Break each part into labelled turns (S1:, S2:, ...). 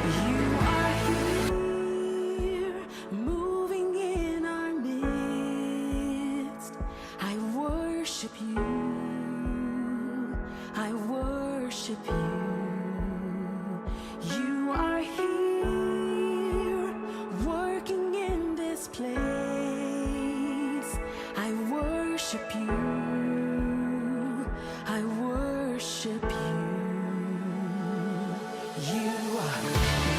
S1: You are here, moving in our midst. I worship you. I worship you. You are here, working in this place. I worship you. I worship you. You are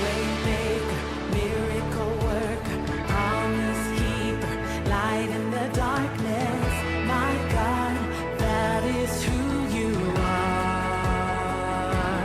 S1: waymaker, miracle worker, promise keeper, light in the darkness. My God, that is who you are.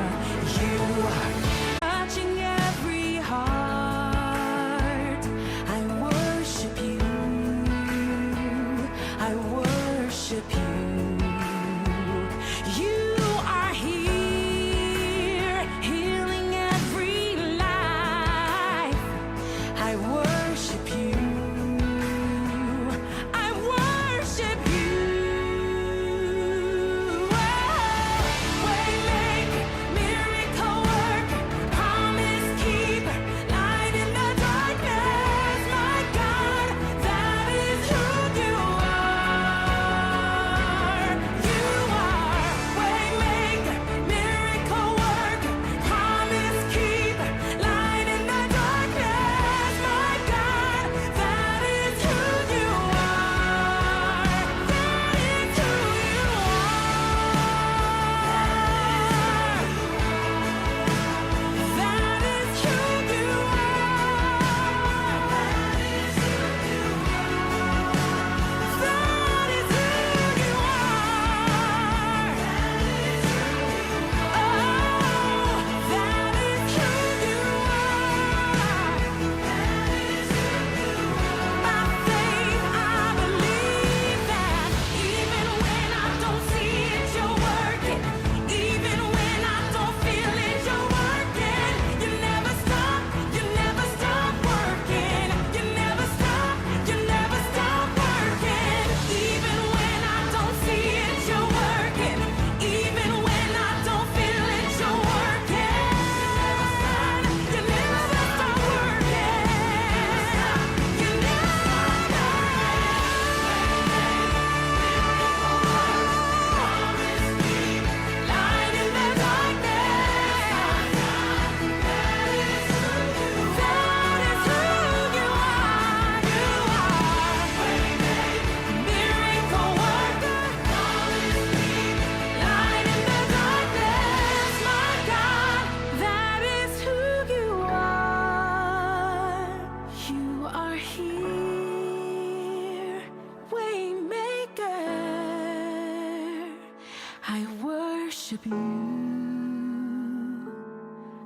S1: I worship you.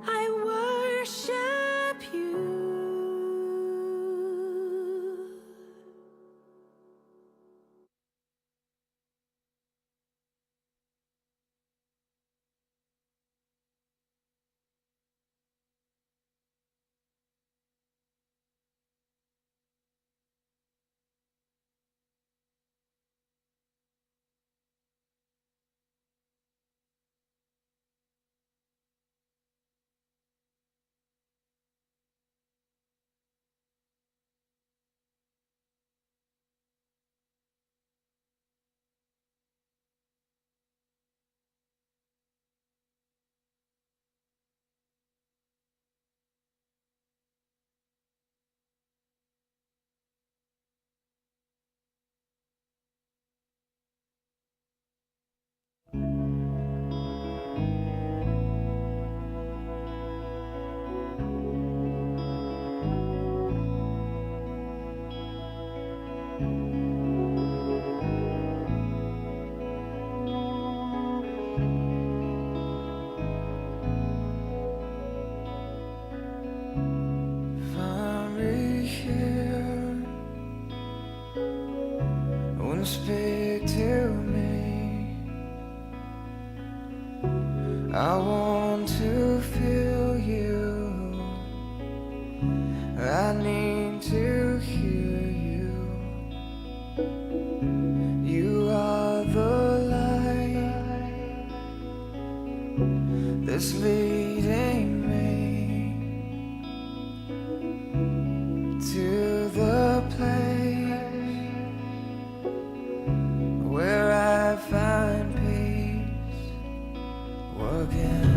S1: I worship you.
S2: Find me here. Wanna speak to me? I want to feel you. I need to hear you. You are the light that's leading me to the place where I find peace again.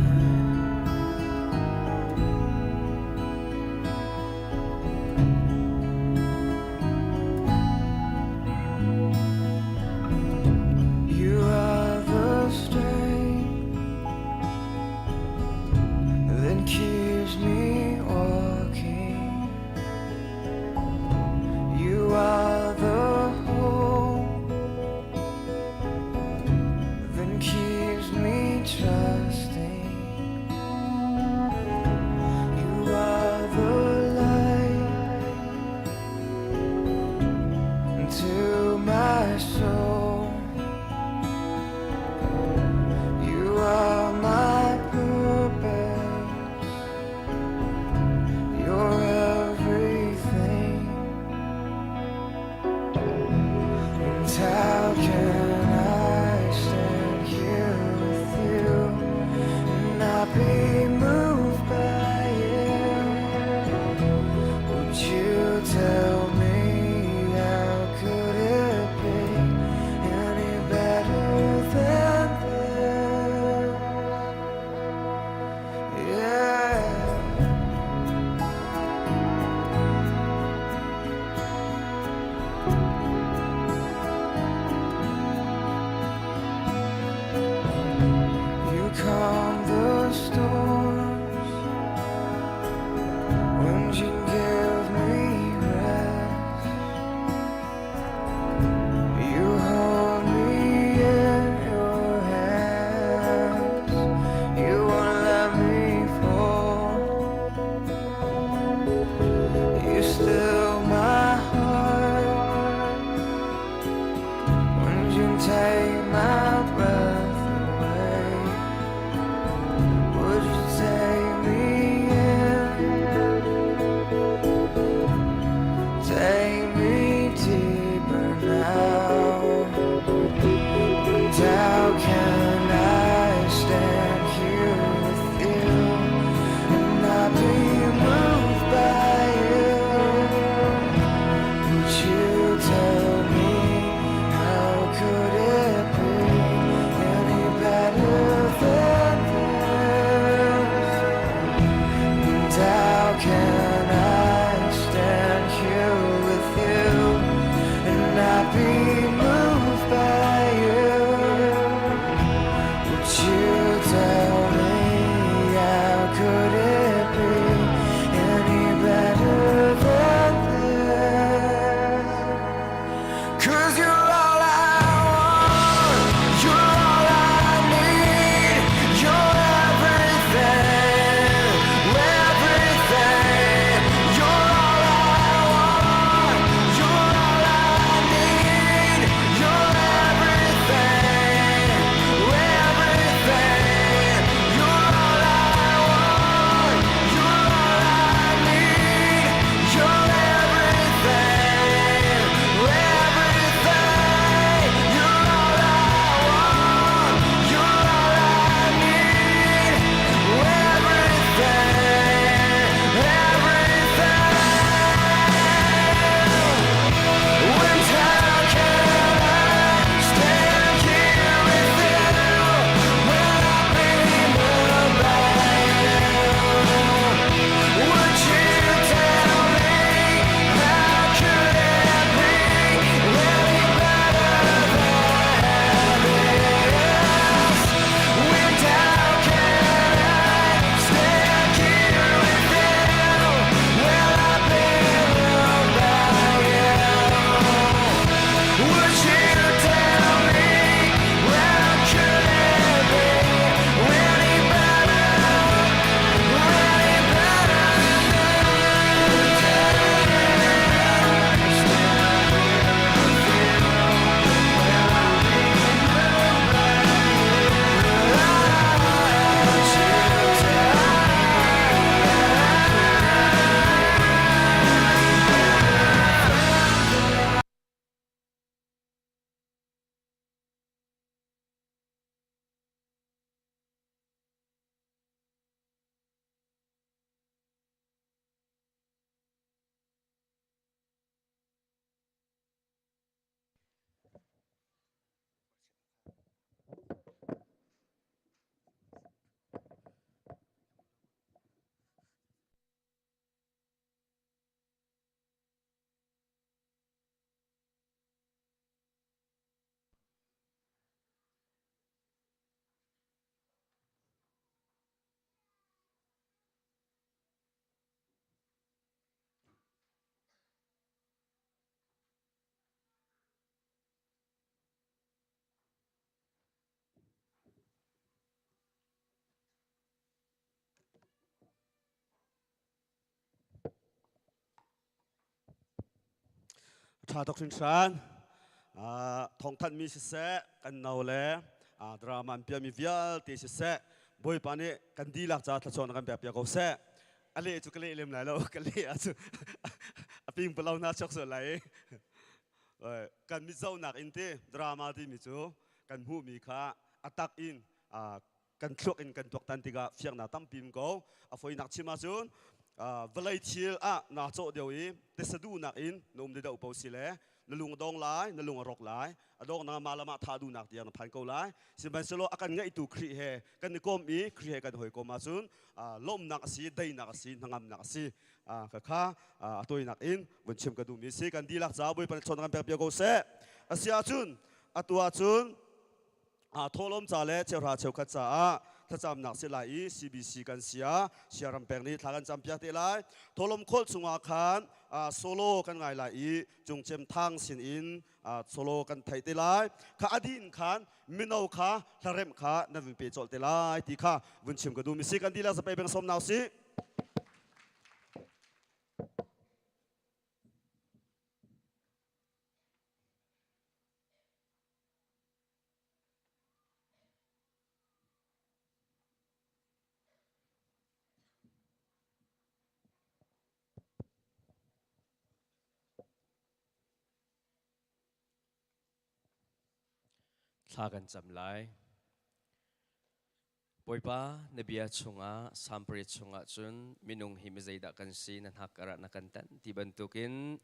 S2: You are the strength that keeps me walking. You are the hope that keeps me trusting. You are the light to my soul. You are my purpose. You're everything. And how can I stand here with you and not be moved by it? Would you tell me how could it be any better than this? Yeah. You calm the storms when you give me rest. You hold me in your hands. You won't let me fall. You still my heart when you take my breath away. Would you take me in? Take me deeper now. And how can I stand here with you and not be moved by you? Would you tell me how could it be any better than this? And how can I stand here with you and not be moved by you?
S3: Ṭha tuk hringhran. Thawngthanhmi siseh, kan no le drama an piahmi vialte siseh, Bawipa nih kan dihlak caah thluachuah na kan pekpiak ko seh. A leh cu ka leh lem lai lo, ka leh ahcun a ping palo hna chuak sual lai i. Kan mitzohnak in ti drama timi cu kan hmuhmi kha a tak in kan thluak in kan tuaktan tikah fiangnak tampi um ko. A foinak chim ahcun vawlei thil ah naa cawh deuh i tesaduhnak in na um deuh po si le na lung a dong lai, na lung a rawk lai, a dong na mah le mah tha duhnak tiang na phan ko lai. Sihmanhsehlaw a kan ngaihtu Khrih he kan i kom i Khrih he kan hawikom ahcun lawmhnak a si, daihnak a si, hnangamnak a si. Kha a tawinak in vun chim ka duhmi si. Kan dihlak caah Bawipa nih chawn kan pek piak ko seh. A si ahcun atu ahcun Thawhlawm ca le cheuhra cheukhat caah thlacamnak si lai i CBC kan sia siaram peng nih thla kan campiak te lai. Thawhlawm kholh chungah khan solo kan ngai lai i cungcem thang sin in solo kan theih te lai. Kha adin khan mino kha hlaremh kha nan vun pe colh te lai ti kha vun chim ka duh mi si. Kan dihlak zapei beng som nau si.
S4: Thla kan cam lai. Bawipa, na bia chungah Salm chungah cun minung hi mizeidah kan si na hnak karah na kan tanh ti bantukin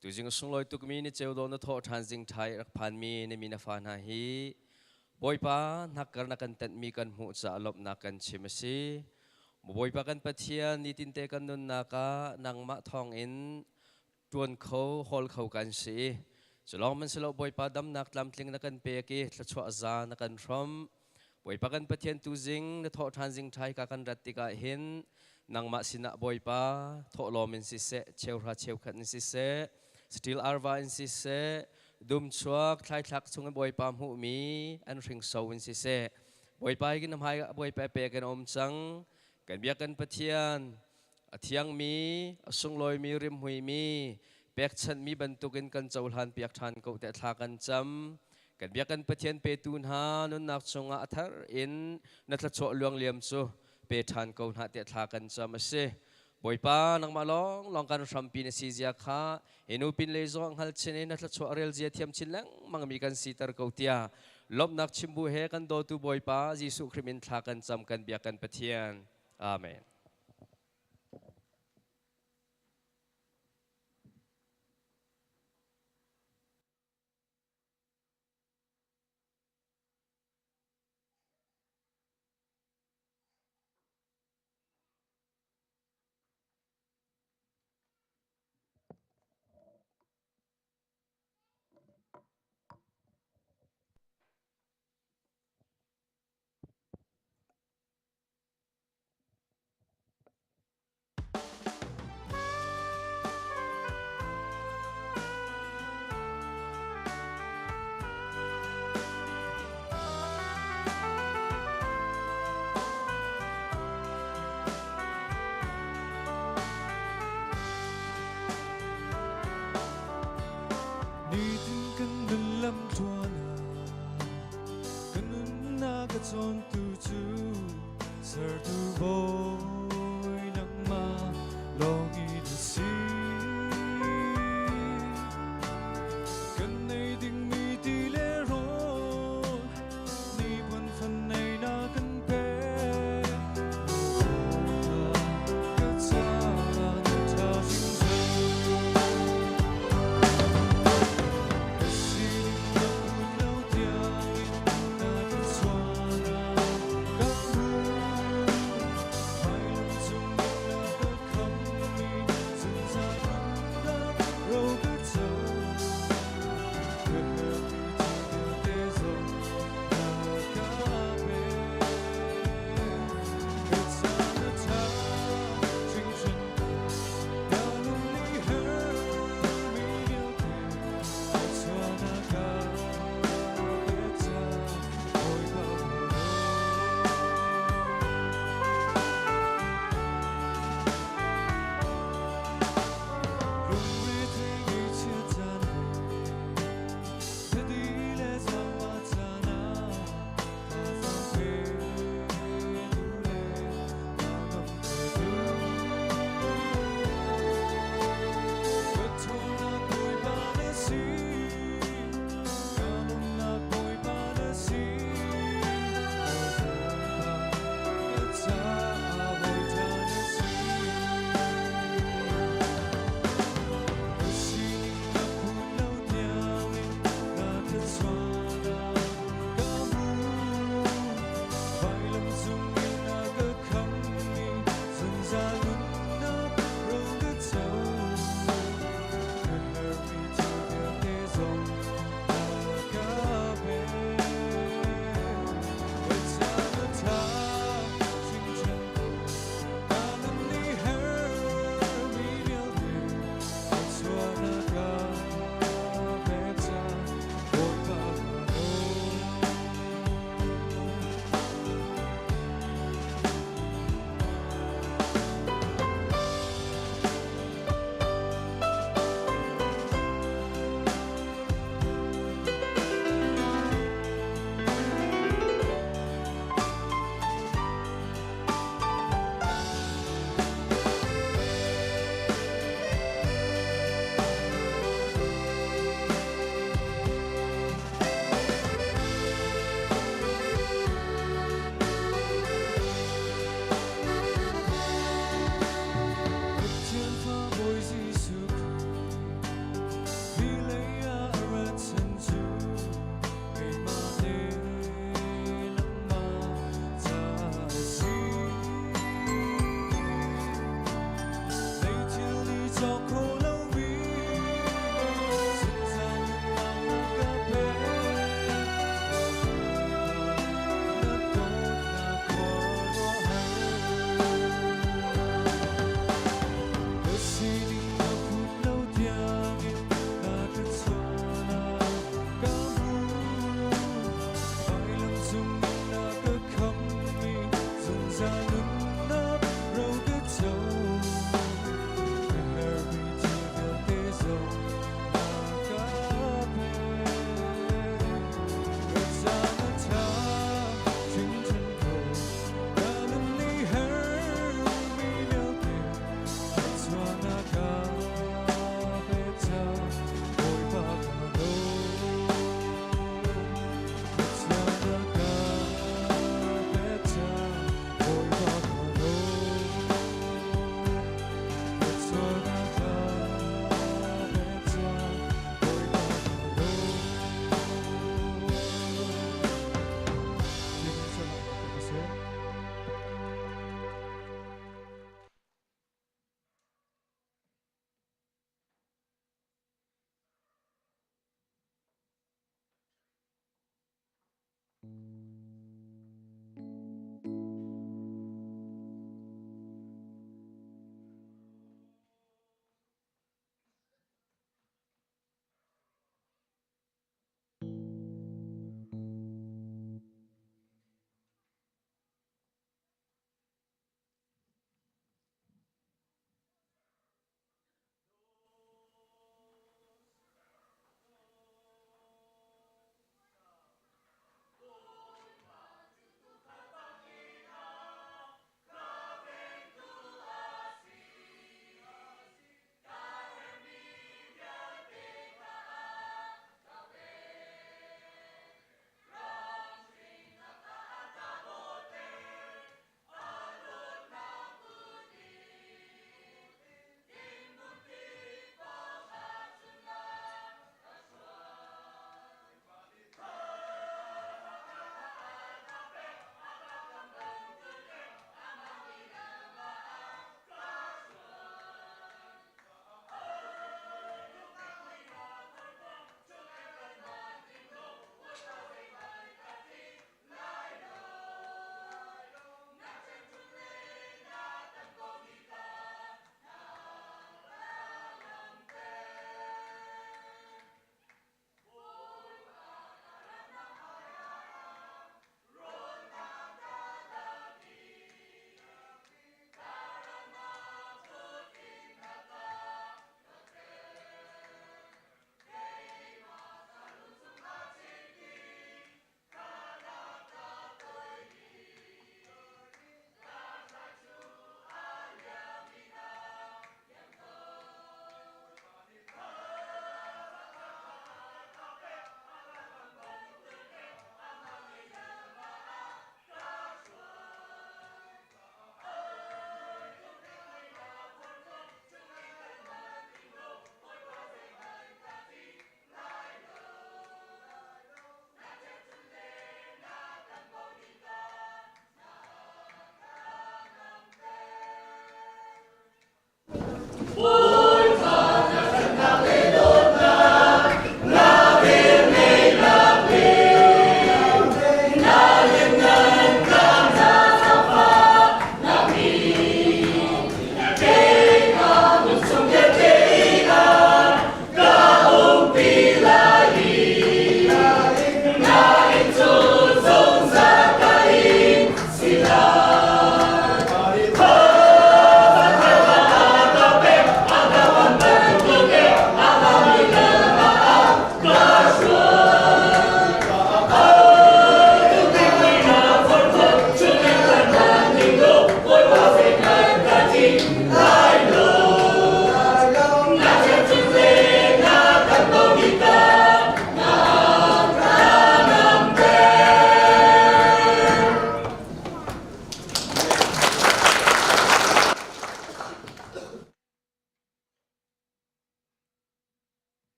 S4: tuzing sunglawi tukmi ni ceu do na thawh ṭhan zing ṭhai rak phanmi na mi na fa hna hi Bawipa hnakkar na kan tanhmi kan hmuh caah lawmhnak kan chim a si. Bawipa kan Pathian nitinte kan nunnak ah nangmah thawngin ṭuan kho, hawl kho kan si. Cu lawng man si lo Bawipa damnak tlamtling na kan pek i thluachuah za na kan hrawmh. Bawipa kan Pathian tuzing na thawh ṭhan zing ṭhai ka kan rat tikah hin nangmah sinah Bawipa thawhlawm in siseh, cheuhra cheukhat in siseh, saṭil arva in siseh, dum chuak thlaithlak chung in Bawipa hmuhmi an hringso in siseh, Bawipa hi na hmai ah Bawipa pek in a um cang. Kan biak kan Pathian, a thiangmi, a sunglawimi, rimhmuimi, pekchanhmi bantukin kan cohlan piak ṭhan ko tiah thla kan cam. Kan biak kan Pathian petu hna nunnak chungah a thar in na thluachuah luangliam cu pe ṭhan ko hna tiah thla kan cam a si. Bawipa, nangmah lawnglawng kan hrampi na si zia kha hi nu pin lei zong hngal chin in na thluachuah rel zia thiam chin lengmang mi kan siter ko tiah lawmhnak chimbu he kan dawtu Bawipa Jesuh Khrih min thla kan cam kan biak kan Pathian. Amen.
S2: Nitin kan nun lam tluan ah ka nunnak a cawntu cu Sertu Bawi nangmah lawng in na si. Kan nei dingmi ti le rawl ni puan fan nei na kan pek. Ka caah na ṭha hringhran. Ka sining ka put lo tiangin na ka chuahnak ka hmu. Hmailung cung na ka khammi.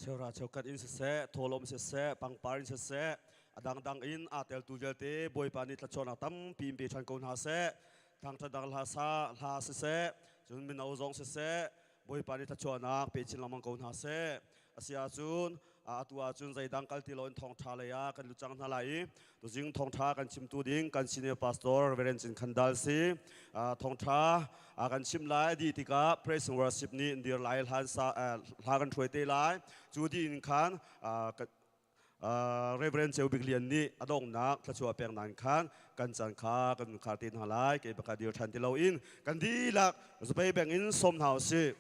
S3: Cheuhra cheukhat in siseh, thawhlawm siseh, pangpar in siseh, a dangdang in aa teltu vialte Bawipa nih thluachuahnak tampi in pe ṭhan ko hna seh. Thangṭhatnak hla sa hla siseh, cun mino zong siseh, Bawipa nih thluachuahnak pe chin lengmang ko hna seh. A si ahcun atu ahcun zeidang kal ti loin thawngṭha lei ah kan lut cang hna lai i tuzing thawngṭha kan chimtu ding kan senior pastor Reverend Cin Khan Dal si. Thawngṭha kan chim lai dih tikah praise and worship nih dir lai hlan sa hla kan hruai te lai. Cu dih in khan Reverend Ceu Bik Lian nih a donghnak thluachuah pek nan khan kan caan kha kan khar te hna lai. Kei baka dir ṭhan ti loin kan dihlak zapei beng in sawm hna usih.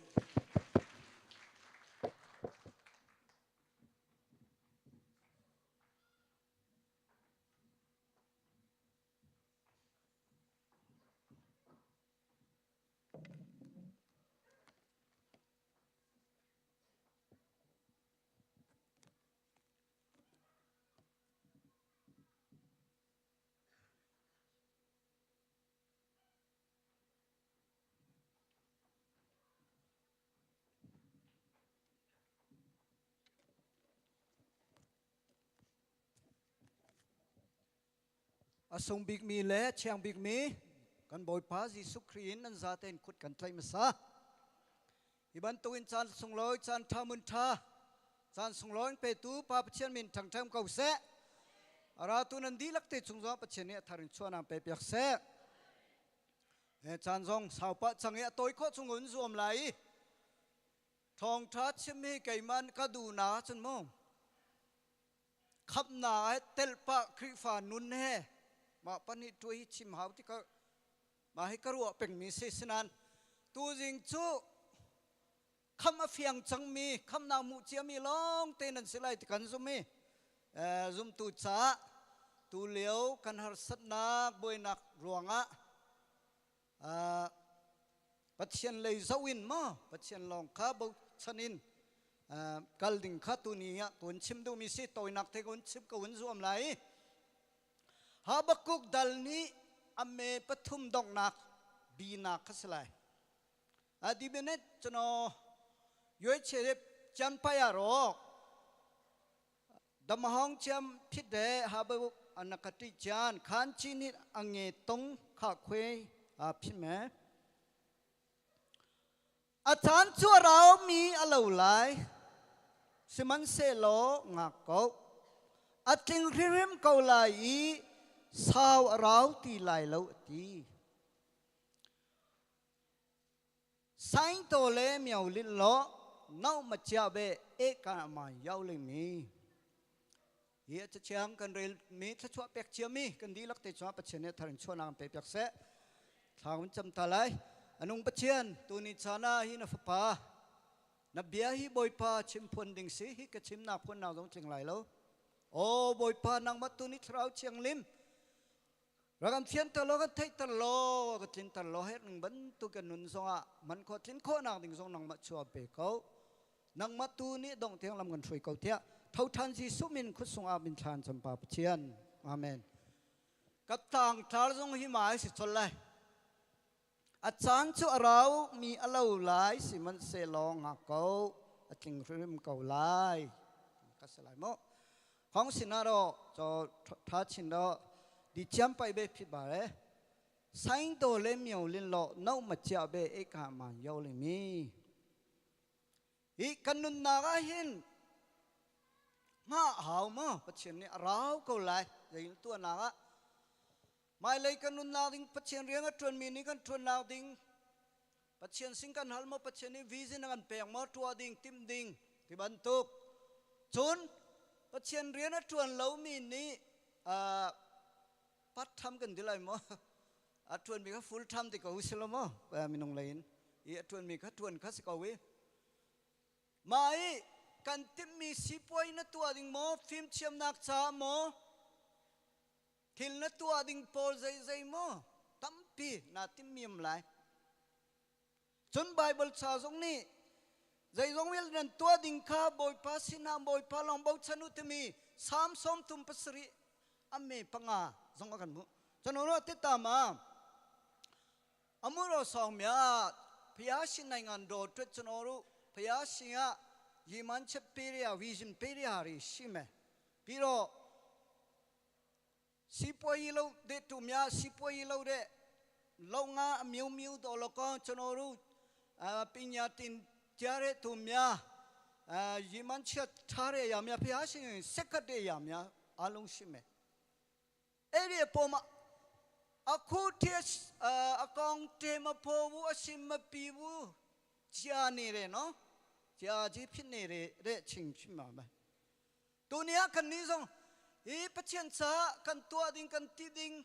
S5: A sung bikmi le thiang bikmi kan Bawipa Jesuh Khrih in nan zatein kut kan tlaih hmasa. Hi bantukin caan sunglawi, caan ṭha mun ṭha, caan sunglawi in petu Pa Pathian min ṭhangṭhem ko seh. A ratu nan dihlak te chung zong Pathian nih a thar in chuahnak pe piak seh. Caan zong sau pah cang i a tawi khawh chung in zuam lai i thawngṭha chim hi keimah ka duhnak ahcun mu khamhnak he telpah Khrihfa nun he mah pahnih ṭuai hi chim hau ti ka mah hi ka ruah pengmi si sinan tuzing cu kham a fiang cangmi khamnak hmuh ciami lawng te nan si lai ti kan zum i zumtu caah tu lio kan harsatnak buainak ruangah Pathian lei zoh in maw Pathian lawng kha bochan in kal ding kha tuni ah kun chim duhmi si tawinak te kun chim ko in zuam lai. Habakkuk dal nih a me pathum donghnak binak kha si lai. Adibenet chano yoi che chan paya ro damahong chiam phit de Habakkuk anakati chan khan chi ni ange tong kha khwe a phime A caan cu a raumi a lo lai, sihmanhsehlaw ngak ko. A tling hrimhrim ko lai i sau a rau ti lai lo a ti. Saingtaw le mio lin law nau ma chia be e ka ma yau le mi. Hi a cathiang kan rel mi thluachuah pek cia mi kan dihlak te cungah Pathian nih thar in chuahnak an pe piak seh. Thla hun cam ta lai. Anung Pathian, tuni caan ah hi na fapa na bia hi Bawipa chim phuan ding si hi ka chimnak phuannak zong tling lai lo. O Bawipa nangmah tuni thlarau thianglim rak an fianter law kan theihter law ka tlinter law her ning bantuk kan nun zongah man khawh tlin khawhnak ding zong nangmah chua pe ko. Nangmah tu nih dongh tiang lam kan hruai ko tiah thoṭhan Jesuh min khutsung ah min thlan champa Pathian. Amen. Ka tlang tlar zong hi mai si chol lai. A caan cu a rau mi a lo lai sihmanhsehlaw ngak ko a tling hrim ko lai. Ka si lai mo. Hong sinah ro cho tha chin ro di chiam pai be phit ba re. Saing to le mio lin lo no ma chia be e ka man yo le mi. Hi kan nunnak ah hin hngah hau maw Pathian nih a rau ko lai zei tuahnak ah hmailei kan nunnak ding Pathian rian a ṭuanmi nih kan ṭuannak ding Pathian sin kan hal maw Pathian nih vision a kan pek maw tuah ding timh ding ti bantuk cun Pathian rian a ṭuan lomi nih part time kan ti lai maw a ṭuanmi kha full time ti ko si lo maw minung lei in i a ṭuanmi kha ṭuan kha si ko i mah i kan timhmi sipuai na tuah ding maw fimthiamnak caah maw thil na tuah ding pawl zeizei maw tampi naa timhmi um lai Cun Baibal ca zong nih zeizong vialte nan tuah ding kha Bawipa sinah Bawipa lawng bochan u timi Salm 37 a me panga zong a kan hmuh. Cun ro te ta ma amuro song mya phaya shin nai ngan do twet chun oru phaya shin a ရည်မှန်းချက်ပေးရ vision ပေးရဟာရှိမယ်ပြီးတော့စီးပွားရေးလုပ်တဲ့သူများစီးပွားရေးလုပ်တဲ့လုပ်ငန်းအမျိုးမျိုးတော်လကောင်းကျွန်တော်တို့အာပညာသင်ကြားတဲ့သူများအာရည်မှန်းချက်ထားတဲ့အရာများဘုရားရှင်စက်ကပ်တဲ့အရာများအလုံးရှိမယ်အဲ့ဒီအပေါ်မှာအခုတည်းအကောင်တေမဖို့ဘူးအရှင်မပီဘူးကြာနေတယ်နော်ကြာကြီးဖြစ်နေတဲ့တဲ့အချိန်ဖြစ်မှာပဲတူနီယာခဏီဆုံးဟေးပချင်စာကန်တွားဒင်းကန်တီဒင်း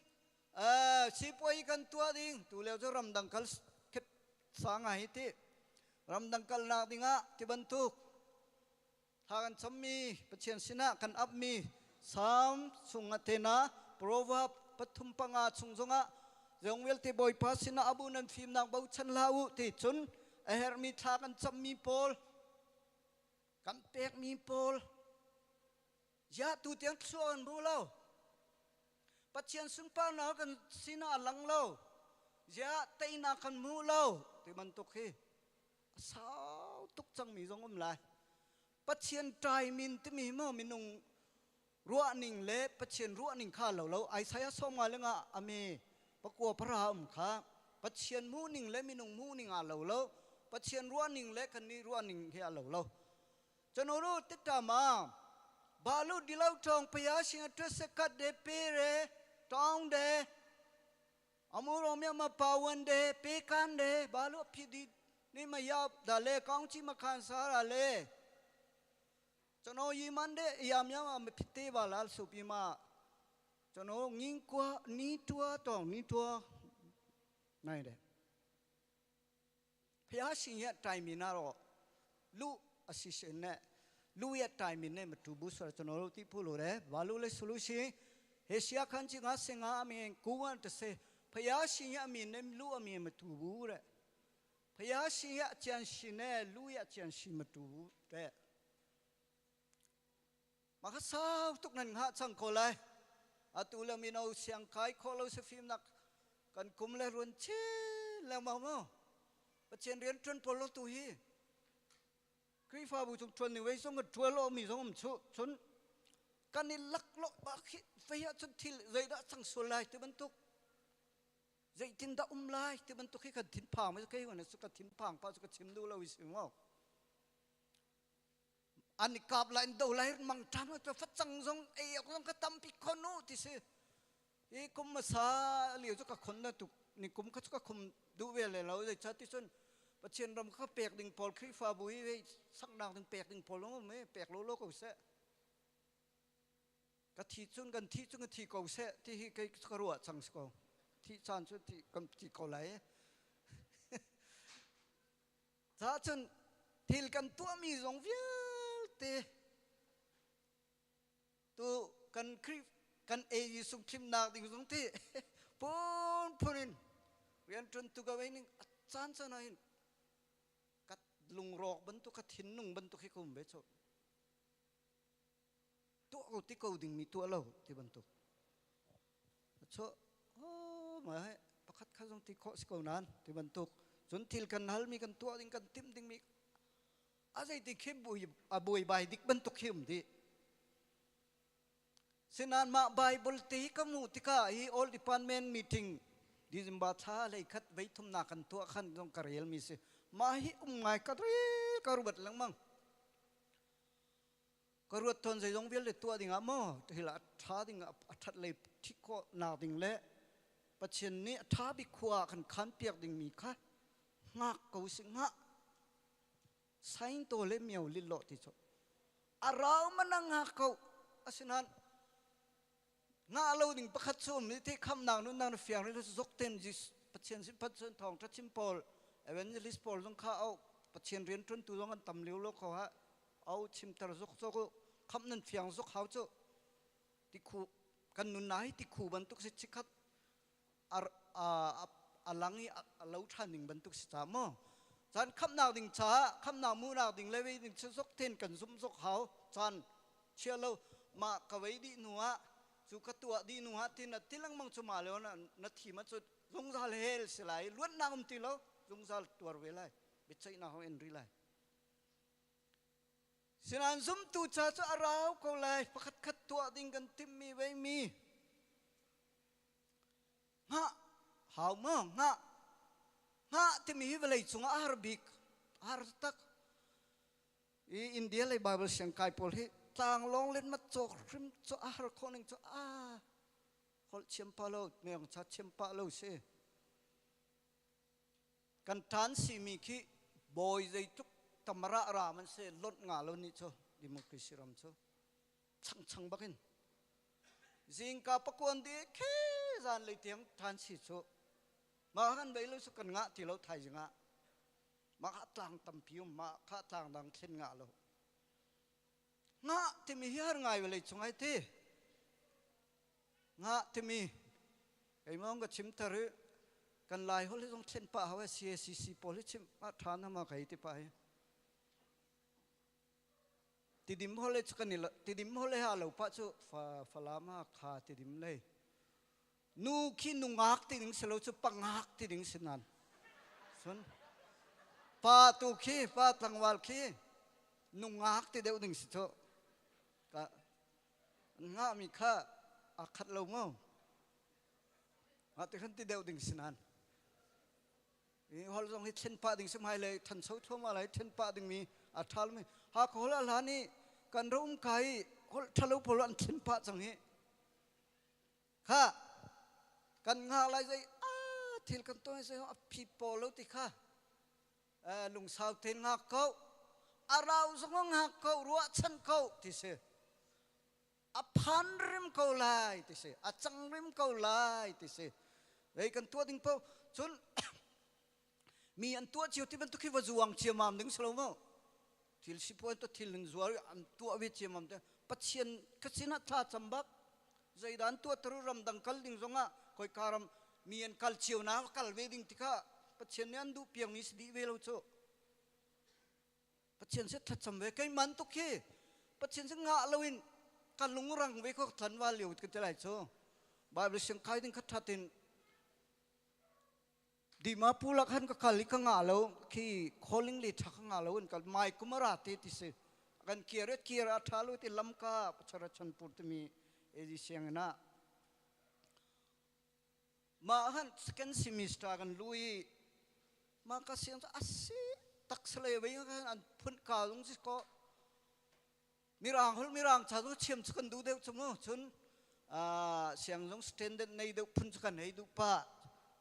S5: အာစီပွိုင်ကန်တွားဒင်းတူလေဇရမ်ဒန်ကလခက်စာငါဟိတိရမ်ဒန်ကလနာဒင်းငါတိဘန်တုဟာကန်ချမီပချင်စနာကန်အပ်မီဆမ်ဆုငါတေနာ proverb ပထုံပငါချုံဇငါဇုံဝဲလ်တေဘွိုင်ပါစနာအဘူနန်ဖီမ်နန်ဘောချန်လာဦးတေချွန်းအဟရမီသာကန်ချမီပေါ်ကန်ပက်မီပေါ်ยาตูเตียงชวนบูเลาปัจเจียนสุนปานากันสินาลังเลายาเตนากันมูเลาที่มันตุกฮีสาวตุกจังมีจงอมลายปัจเจียนใจมินที่มีมั่มินุงรัวนิ่งเละปัจเจียนรัวนิ่งข้าเหล่าเราไอ้สายสมงาเลงะอเมปะกัวพระรามข้าปัจเจียนมูนิ่งเละมินุงมูนิ่งอ่ะเหล่าเราปัจเจียนรัวนิ่งเละกันนี้รัวนิ่งเฮียเหล่าเราจนรู้ติดตามมาဘာလို့ဒီလောက်တောင်ဘုရားရှင်အတွက်စကတ်တယ်ပေးတယ်တောင်းတယ်အမှုတော်မြတ်မှာပါဝင်တယ်ပေးကမ်းတယ်ဘာလို့ဖြစ်ဒီနေမရောက်ဒါလဲကောင်းချီးမခံစားရလဲကျွန်တော်ရီမန်းတဲ့အရာများမှာမဖြစ်သေးပါလားဆိုပြီးမှကျွန်တော်ငင်းကွာနီးတွားတောင်းနီးတွားနိုင်တယ်ဘုရားရှင်ရဲ့တိုင်မြင်တော့လူအစီအစဉ်နဲ့လူရဲ့တိုင်မြင်နဲ့မတူဘူးဆိုတော့ကျွန်တော်တို့သိဖို့လိုတယ်။ဘာလို့လဲဆိုလို့ရှိရင်ဟေရှာခန်းကြီး55အမြင်9ဝန်30ဘုရားရှင်ရဲ့အမြင်နဲ့လူအမြင်မတူဘူးတဲ့။ဘုရားရှင်ရဲ့အကြံရှင်နဲ့လူရဲ့အကြံရှင်မတူဘူးတဲ့။မခဆောက်တုကနန်ဟာချန်ကိုလိုက်အတူလမီနောဆီယန်ခိုင်ခေါ်လို့စဖီမနကန်ကုမ်လဲရွန်ချီလမောမောပချင်ရီယန်တွန်ပေါ်လို့တူဟီครีฟาบูจงชวนนี่ไว้ส่งกันชวนโลมีส่งมชุชนกันนี่ลักโลบาขิเฟียชนทิลใจดาสังสุไลที่บรรทุกใจทินดาอุมไลที่บรรทุกให้กันทินพังไม่ใช่วันนี้สุกทินพังป้าสุกชิมดูเราวิสิมอันนี้กาบไลน์ดูไลน์มังทำตัวฟัดจังซงเอ้ยก็ก็ตั้มพิคนนู้ที่สิเอ้คุมมาซาเหลียวจุกคนนั่นตุกนี่คุมก็จุกคุมดูเวลเราใจชัดที่สุดปเชียนรำเขาเปียกดิ่งพอลครีฟาบุยไว้สักนางถึงเปียกดิ่งพอลงไม่เปียกโลโลก็เสะกะทีจุนกันทีจุนกันทีเกาเสะที่ให้กรัวจังสกอที่จานจุนที่กำที่เกาไหลถ้าจนทิลกันตัวมีสองเวียลเตตัวกันครีกันเอยิสุขิมนาดิ่งสงที่ปุ่นปุ่นเรียนจนตุกเวนึงจานจานหินลุงรอกบรรทุกทินนุ่งบรรทุกให้คุมเบชตัวกูที่กูดิ่งมีตัวเราที่บรรทุกชโอ้มาให้ประคัดข้าทรงที่เคาะสกนั้นที่บรรทุกจนทิลกันฮัลมีกันตัวดิ่งกันทิมดิ่งมีอะไรที่เข้มบุยอบุยใบดิกบรรทุกเข้มดีเสนานมาไบเบิลตีกมูติกาฮี all department meeting ดิจิมบาทาเลยคัดไว้ทุ่มนากันตัวขันตรงกระเรียลมีสิมาฮิอุมไงกระรีกระรุบัดลังมังกระรุดทนใจยงเวียลตัวดิ่งอะมอทีละท้าดิ่งอะทัดเลยที่ก็นาดิ่งเละปัจเจนนี้ท้าบิขวาขันขันเปียกดิ่งมีค่ะงักกูสิงะไซน์ตัวเล่เมียวลิลโลที่สุดอาราวมันนังหักกูอาศินันงาเราดิ่งประคัดซุมที่คำนางนู้นนางเฟียงนี่เราจกเต็นจิปัจเจนสิปัจเจนทองทัชิมพอล evangelist paul zong kha au pathian rian tun tu zong an tam liu lo kho ha au chim tar zok zo ko kham nan fiang zok hau chu ti khu kan nun nai ti khu ban tuk se chikhat ar a alangi alo than ning ban tuk se cha mo chan kham naw ding cha kham naw mu naw ding lewe ding chu zok ten kan zum zok hau chan chia lo ma ka wei di nuwa chu ka tua di nuwa tin na tilang mang chu ma lo na na thi ma chu zongzal hel silai luan na um ti lo zungzal tuar ve lai bichai na ho en ri lai. Sinain zumtu ca cu a rau ko lai pakhat khat tuah ding kan timhmi veimi hngah hau maw hngah hngah timi hi vawlei cungah a har bik a har tak i India lei Bible siangkai pawl hi tlanglawng len mat cawk hrim cu a har khawh ning cu a holh thiam pa lo meng cha thiam pa lo si Kan ṭan simi khi bawi zeitluk tamara ram an si lonh nga lo nih cu democracy ram cu changchang bakin zingka pakuan di khe zan lei tiang ṭhan si cu mah kan bei lo su kan ngah ti lo thaizing ah mah kha tlang tampi um mah kha tlang dang thlen ngah lo ngah timi hi har ngai vawlei cung ai ti Ngah timi keimah ka chim tar i kan Lai holh hi zong thlen pah hau CACC pawl hi chim ah ṭha na ma kai ti pah hi. Tidim holh cu kan i tidim holh ha lo pah cu fa Falam ha kha tidim lei. Nu khi nungak ti ding si lo cu pangak ti ding si nan. Sun pa tu khi pa tlangval khi nungak ti deuh ding si cu. Ka An ngahmi kha aa khat lo maw? Mah ti khan ti deuh ding si nain. Hi hol zong hi thlen pah ding si hmai lei thancho thluahmah lai thlen pah dingmi a ṭha lomi Hakha hol a hlan i kan ro um ka i holh ṭhalo pawl an thlen pah cang hi. Kha kan ngah lai zei a thil kan tuah zei a phi paw lo ti kha lungsau tein ngak ko a rau zong ngak ko ruahchan ko ti si a phan rim ko lai ti si a cang rim ko lai ti si vei kan tuah ding po cun mi an tuah cio ti bantuk hi va zuang ciamam ding si lo mu thil sipuan to thil in zuar an tuah ve ciamam te pathian ka sinah thla cam bak zeidan tuah taru ramdang kal ding zongah koi karam mi an kal cio na kal ve ding tikha pathian nih an duh piang mi si dih ve lo cu pathian se thlacam ve kei man tuk hi pathian se ngah loin ka lungrang ve ko thlan wa liu ka ti lai cu bible siang kai ding kha thatin Dimapur ah khan ka kal i ka ngah lo khi calling le tha ka ngah lo in kal mai kumara te ti si kan kir e kir a tha lo ti lamka Charachanpur timi AG sianginn ah mah han second semester kan lu i mah ka siang cu asi tak sale vei khan an phun ka lung si ko Mirang holh mirang ca cu thiam cu kan duh deuh cu mu cun siang zong standard nei deuh phun cu kan hei duh pah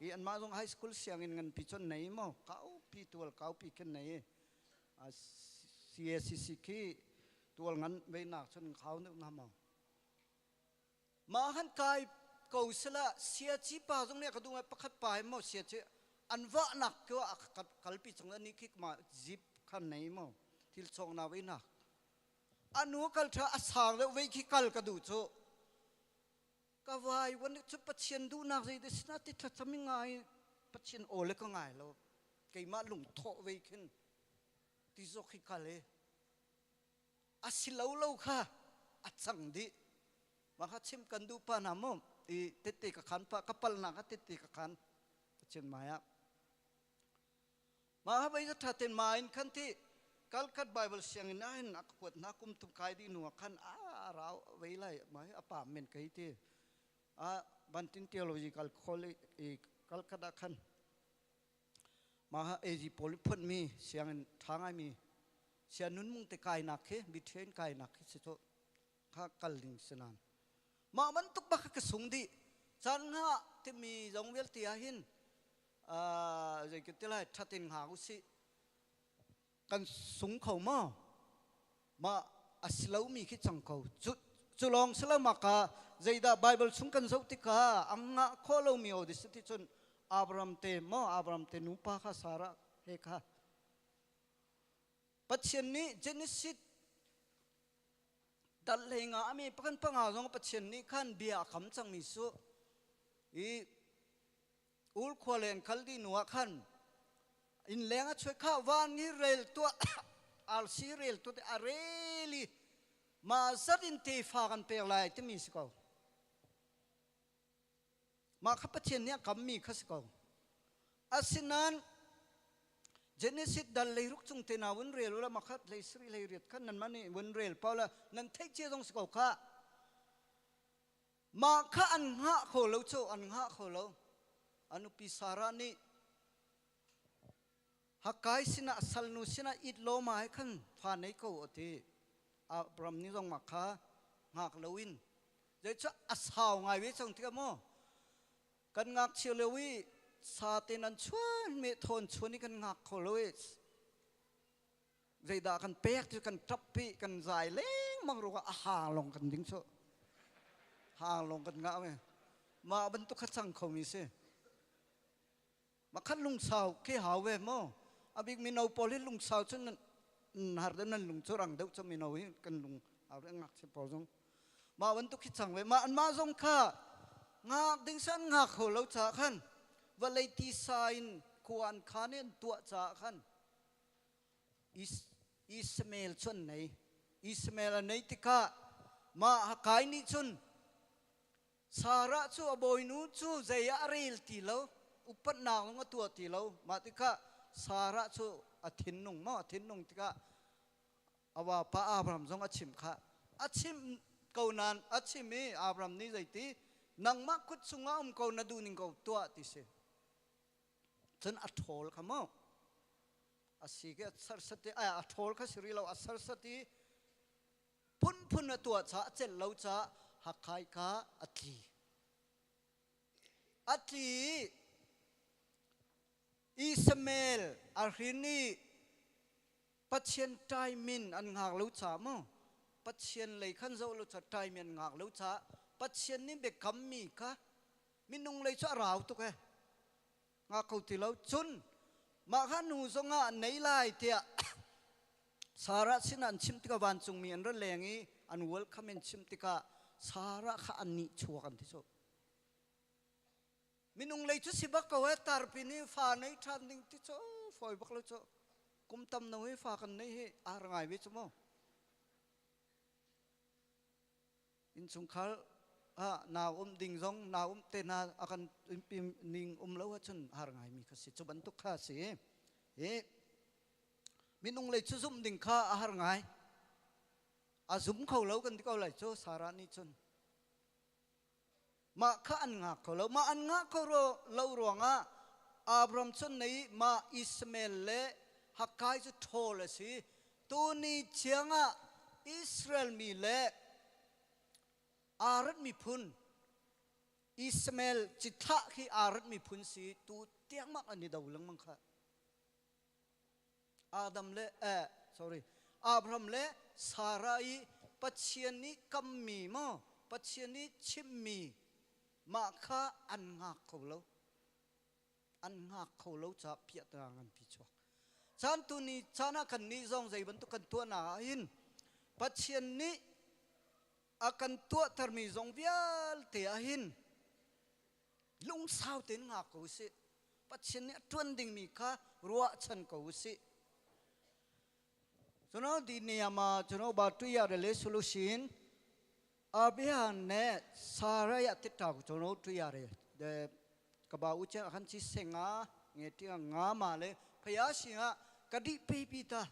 S5: i anmah zong high school sianginn nganpi cun nei maw kaupi tual kaupi khin nei CACC khi tual ngan veinak cun khau deuh na maw mah han kai ko sila siaci pa zong nih ka duh ngai pakhat pa hi maw siaci an vahnak ko a kalpi chung ani khi ma zip khan nei maw thil chong na veinak anu kal tha a sang deuh vei khi kal ka duh cu ka vai wan cu pathian duhnak zei de sina ti thlacam ngai pathian aw le ka ngai lo keimah lung thawh vei khin ti zawk hi kal e a si lo lo kha a cang dih mah kha chim kan duh pa na mu i tette ka khan pa ka pal na ka tette ka khan chin mai ah Mah ha vei tha ten ma in khan ti Kalkat Bible sianginn ah hin a kuat hna kum tum kai dih hnu ah khan a rau vei lai mai a pa men kai ti a Bantin Theological College i Kalkat ah khan mah ha AG pawl phun mi sianginn tha ngai mi sian nun mung te kai nak khi mithen kai nak khi si to kha kal ding sinan mah bantuk bak ka sung dih chan nga timi zong vialte ah hin zei kan ti lai thatin hngak usih kan sung kho maw mah a si lomi khi cang ko cu cu lawng si lo maka zeidah Bible chung kan zoh tikah ang ngah khawh lomi o di si ti cun Abraham te maw Abraham te nupa kha Sarah he kha Pathian nih Genesis dal hlei nga ami pakhan panga zong Pathian nih khan bia a kam cangmi su i Ur khua len kal dih hnu ah khan inn leng a chuai kha van hi rel tuah arsi rel tuah a rel i mah zat in tefa kan pek lai timi si ko mah kha Pathian nih a kammi kha si ko asinain. Genesis dal leiruk chung te na vun rel ula makhat lei sri lei riat khan nan mani vun rel paula nan theih cia zong si ko kha. Mah kha an hngah kho lo cu an hngah kho lo. A nupi Sarah nih Hakai sinah salnu sinah it lo ma he khan fa nei ko a ti. Abram nih zong mah kha hngak loin zeicah a sau ngai ve cang tikah maw kan ngakchia lio i sa te nan chuan me thawn chuan i kan ngak kho lo i zeidah kan pek cu kan ṭap pi kan zai lengmang ruangah a hang lawng kan ding cu hang lawng kan ngah ve mah bantuk kha cang khomi si makhat lungsau ke hau ve maw abik mino pawl hi lungsau cun nan har deuh nan lung cu rang deuh cu mino hi kan lung au deuh ngakchia pawl zong mah bantuk khi cang ve mah anmah zong kha ngak ding san ngak kho lo caah khan vawlei tisa in khua an khan i an tuah caah khan Ismael cu an nei. Ismael a nei tikah mah Hakai nih cun Sarah cu a bawinu cu zei ah a rel ti lo, upatnak zong a tuah ti lo. Mah tikah Sarah cu a thinlung maw a thinlung tikah a vapa Abraham zong a chimh kha. A chimh ko nain a chim i Abraham nih zeiti nangmah kut chungah um ko na duh ning ko tuah ti si. Cun a ṭhawl kha maw a si ke a sarsat i a ṭhawl kha si rih lo a sarsat i phunphun a tuah caah a celh lo caah Hakai kha a tli. A tli i Ismael a hrin i Pathian ṭaimin an ngak lo caah mu Pathian lei khan zoh lo caah ṭaimin an ngak lo caah Pathian nih biakammi kha minung lei cu a rau tuk e ngak kho ti lo cun mah kha nu zongah an nei lai tiah Sarah sinah an chim tikah vancungmi an ra leng i an welcome in chim tikah Sarah kha an nih chuak an ti cu minung lei cu si bak ko e tarpi nih fa nei ṭhan ding ti cu fawi bak lo cu kum tam no hi fa kan nei hi ar ngai ve cu mu Innchungkhar ah nau um ding zong nau um te hna a kan ning um lo ahcun har ngaimi kha si. Cu bantuk kha a si. I minung lei cu zumh ding kha a har ngai. A zum kho lo kan ti ko lai cu Sarah nih cun. Mah kha an ngak kho lo. Mah an ngah kho lo ruangah Abram cun nei mah Ishmael le Hakai cu ṭhawl a si. Tuni chiangah Israel mi le Arad miphun Ishmael cithlah khi Arad miphun si tu tiangmang an i do lengmang kha. Adam le eh sorry Abraham le Sarah i Pathian nih kammi maw Pathian nih chimmi mah kha an ngak kho lo an ngak kho lo caah piahtana nganpi chuak caan tu ni caan ah kan nih zong zei bantuk kan tuahnak ah hin Pathian nih a kan tuahtermi zong vialte ah hin lungsau tein ngak ko usih Pathian nih a ṭuan dingmi kha ruahchan ko usih ကျွန်တော်ဒီနေရာမှာကျွန်တော်ဘာတွေ့ရတယ်လဲဆိုလို့ရှိရင်အာဗြဟံနဲ့စာရရဲ့တစ်တာကိုကျွန်တော်တွေ့ရတယ်ကဘာဦးကျမ်းအခန်းကြီး15ငယ်တိက9မှာလဲဖယားရှင်ကဂတိပေးပြီးသား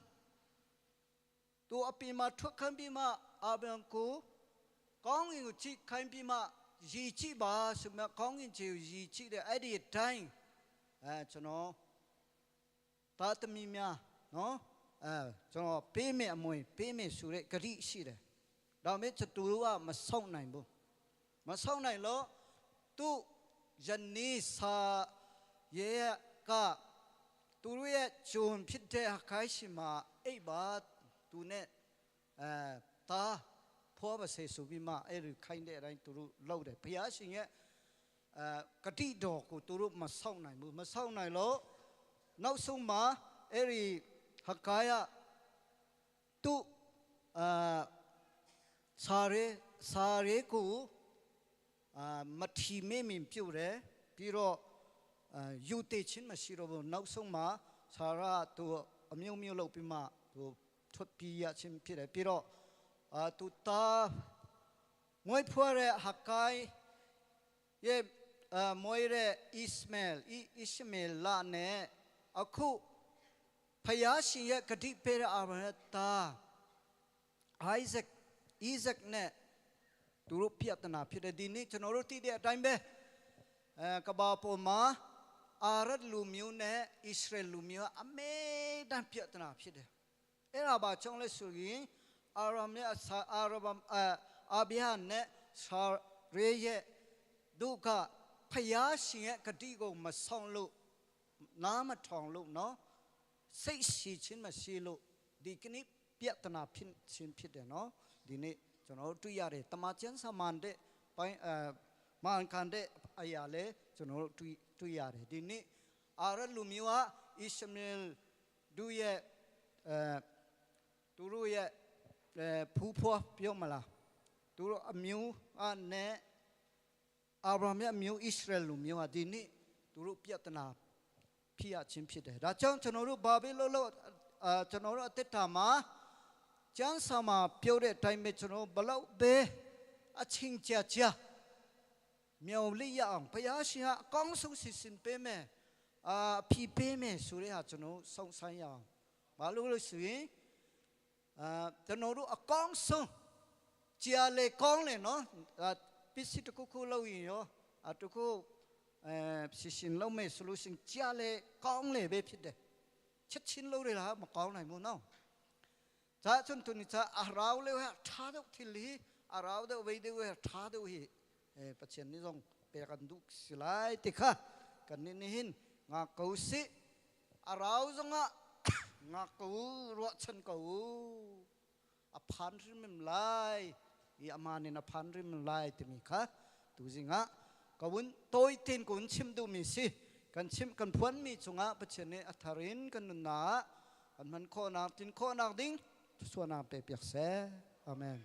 S5: သူအပြင်မှာထွက်ခိုင်းပြီးမှအာဗြဟံကိုကောင်းကင်ကိုကြည့်ခိုင်းပြီးမှရည်ကြည့်ပါဆိုမှကောင်းကင်ခြေကိုရည်ကြည့်တဲ့အဲ့ဒီအတိုင်းအဲကျွန်တော်သားသမီးများနော်အဲကျွန်တော်ပေးမယ်အမွေပေးမယ်ဆိုတဲ့ဂတိရှိတယ်ဒါပေမဲ့သူတို့ကမဆောင်နိုင်ဘူးမဆောင်နိုင်လို့သူယနေ့စာရဲ့ကသူတို့ရဲ့ဂျုံဖြစ်တဲ့ခိုင်းရှိမှာအိပ်ပါသူနဲ့အဲတာဖွာပါစေဆိုပြီးမှအဲ့ဒီခိုင်းတဲ့အတိုင်းသူတို့လုပ်တယ်ဘုရားရှင်ရဲ့အဲဂတိတော်ကိုသူတို့မဆောင်နိုင်ဘူးမဆောင်နိုင်လို့နောက်ဆုံးမှာအဲ့ဒီဟကာယသူအာစာရဲစာရဲကိုအာမထီမေမင်ပြုတ်တယ်ပြီးတော့အာယူတေချင်းမရှိတော့ဘူးနောက်ဆုံးမှာစာရသူအမျိုးမျိုးလုပ်ပြီးမှသူထွက်ပြေးရချင်းဖြစ်တယ်ပြီးတော့အာသူတာမွေးဖွားတဲ့ဟကိုင်ရဲ့အာမွေးတဲ့ဣရှမဲလဣရှမဲလနဲ့အခု ဖယားရှင်ရဲ့ဂတိပေးတဲ့အာဗြဟံရဲ့သား Isaac Isaac နဲ့သူတို့ပြဿနာဖြစ်တယ်ဒီနေ့ကျွန်တော်တို့သိတဲ့အတိုင်းပဲအဲကဘာပေါ်မှာအာရတ်လူမျိုးနဲ့ဣသရေလလူမျိုးအမေတန်ပြဿနာဖြစ်တယ်အဲ့ဒါဘာကြောင့်လဲဆိုရင်အာရမ်နဲ့အာရဘအာဗြဟံနဲ့ဆာရေရဲ့ဒုက္ခဖယားရှင်ရဲ့ဂတိကိုမဆောင်လို့နားမထောင်လို့နော်စိတ်ရှိခြင်းမရှိလို့ဒီကနေ့ပြဿနာဖြစ်ခြင်းဖြစ်တယ်နော်ဒီနေ့ကျွန်တော်တို့တွေ့ရတယ်တမန်ကျမ်းစာမှန်တဲ့ပိုင်းအဲမန်ကန်တဲ့အရာလဲကျွန်တော်တို့တွေ့တွေ့ရတယ်ဒီနေ့အာရလူမျိုးဟာဣရှမေလတို့ရဲ့အဲသူတို့ရဲ့အဲဖူးဖွားပြောမလားသူတို့အမျိုးအနဲ့အာဗြဟံရဲ့အမျိုးဣသရေလလူမျိုးဟာဒီနေ့သူတို့ပြဿနာဖြစ်ရခြင်းဖြစ်တယ်ဒါကြောင့်ကျွန်တော်တို့ဘာပဲလုပ်လို့အာကျွန်တော်တို့အသက်တာမှာကျမ်းစာမှာပြောတဲ့အတိုင်းပဲကျွန်တော်ဘလောက်ပဲအချင်းကြာကြာမျောလိရအောင်ဘုရားရှင်ကအကောင်းဆုံးစီစဉ်ပေးမယ်အာဖြီးပေးမယ်ဆိုတဲ့ဟာကျွန်တော်စောင့်ဆိုင်းရအောင်ဘာလို့လဲဆိုရင်အာကျွန်တော်တို့အကောင်းဆုံးကြာလေကောင်းလေနော်ပစ္စည်းတစ်ခုခုလုပ်ရင်ရောအတခုအဲစီစဉ်လုပ်မယ်ဆိုလို့ရှိရင်ကြာလေကောင်းလေပဲဖြစ်တယ်ချက်ချင်းလုပ်ရလားမကောင်းနိုင်ဘူးနော်ဇာချွန်တူနိချာအရောလေဟထားတော့သီလီအရောတော့ဝေးတဲ့ထားတော့ဟိအဲပချင်နိဇုံပေကန်ဒုစလိုက်တိခကန်နိနိဟင်ငါကောစီအရောဇငါငါကောရောချန်ကောအဖန်ရမလိုက်ဤအမနိနဖန်ရမလိုက်တမိခတူစငါကဝန်တိုင်တင်ကွန်ချင်ဒုမီစီกันชิมกันพวนมีจงะปะเชเนอัทรินกันนุนากันมันโคนักตินโคนักดิ้งส่วนนาเปเปียกเสอาเมน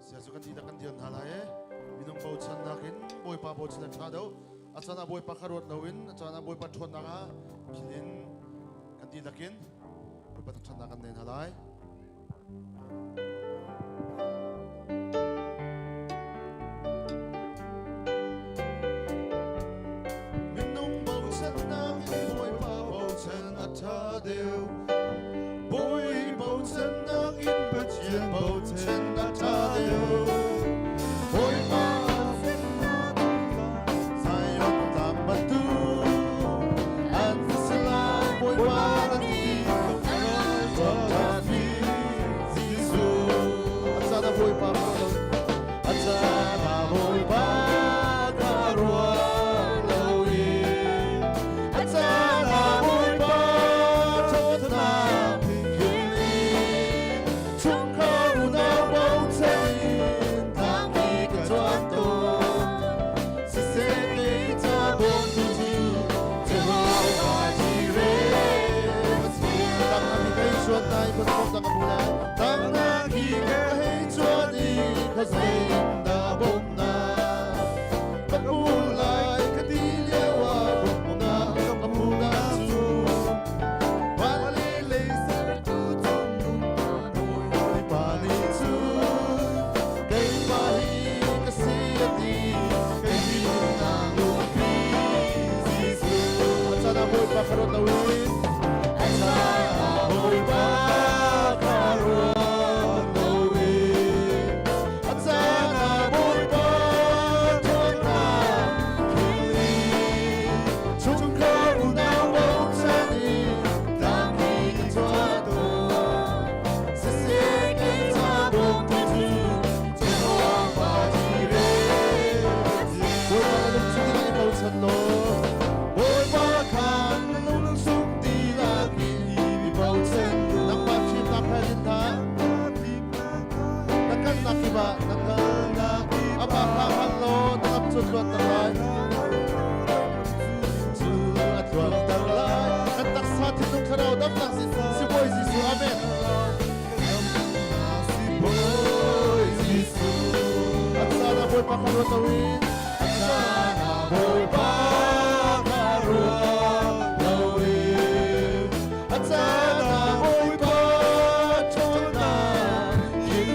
S6: Sia cu kan dihlak kan dir hna lai i minung bochannak in Bawipa bochan a ṭha deuh. A caan ah Bawipa kha ruat loin a caan ah Bawipa ṭhawnnak ah philh in kan dihlak in Bawipa thangṭhatnak kan nei hna lai. Minung bochannak in Bawipa bochan a ṭha deuh. Bawi bochannak in Pathian bochan a ṭha deuh. Bawipa Zion tlang bantuk an si lai Bawipa na ti Jesuh a caan ah Bawipa a caan ah Bawipa ka ruat lo i a caan ah Bawipa ṭhawnnak philh i chungkhar unau bochan in tlangmi ka cuan tawn siseh kei ca bawmtu cu Jehovah Jireh tang na hi kai chuan nai pastor tang ka lai tang na hi ka hei chuan i khuazei in dah bawmna ka pu lai ka ti lio ah bawmna ka phu na cu van le lei sertu cung Bawipa nih cun keimah hi ka si a ti kei nunnak lungpi Jesuh a caan ah Bawipa ka ruat lo in a caan ah Bawipa ka ruat lo in a caan ah thinlung thlarau damnak si Sibawi Jesuh amen. Sibawi Jesuh. A caan ah Bawipa kha ruat loin a caan ah Bawipa kha ruat loin a caan ah Bawipa ṭhawnnak in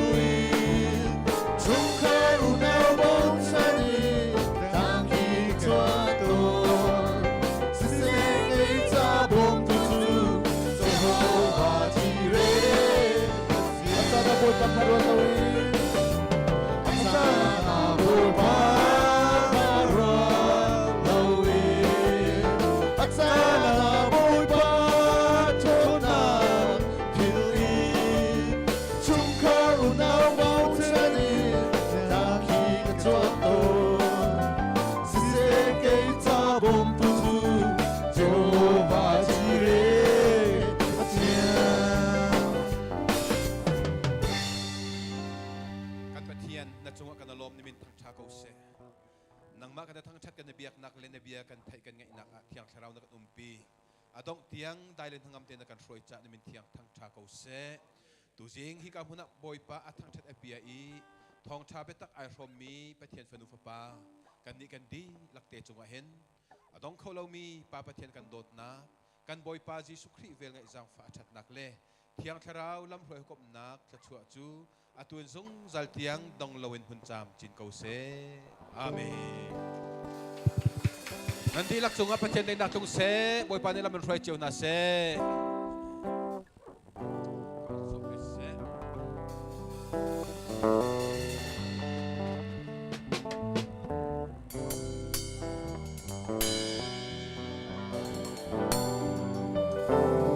S6: chungkhar unau bochan in tangki tuah tawn siseh kei ca bawmtu cu Jehovah Jireh a caan ah Bawipa kha ruat loin a caan ah Bawipa kha ruat loin a caan ah Bawipa ṭhawnnak philh in chungkhar unau bochan in tangki ka tuah tawn siseh kei ca bawmtu cu Jehovah Jireh Pathian.
S7: Kan Pathian na cungah kan lawm ni min thangtha ko seh. Nangmah kan thangthat kan biaknak le na bia kan theih kan ngaihnak ah thiang thlarau na kan umpi. A dongh tiang dai le hnangam te na kan hruai ca na min thiang thangtha ko seh. Tuzing hika hmun ah Bawipa a thangthat a bia i thawngtha biatak ai hrawmmi Pathian fanu fapa kannih kan dihlak te cungah hin a dong kho lomi Pa Pathian kan dawtnak kan Bawipa Jesuh Khrih velngeih zaangfah a ṭhatnak le Thiang Thlarau lamhruai hukomnak thluachuah cu atu in zungzal tiang dong loin hun caam cin ko seh. Amen. Nan dihlak cungah Pathian daihnak tlung seh. Bawipa nih lam in hruai cio hna seh.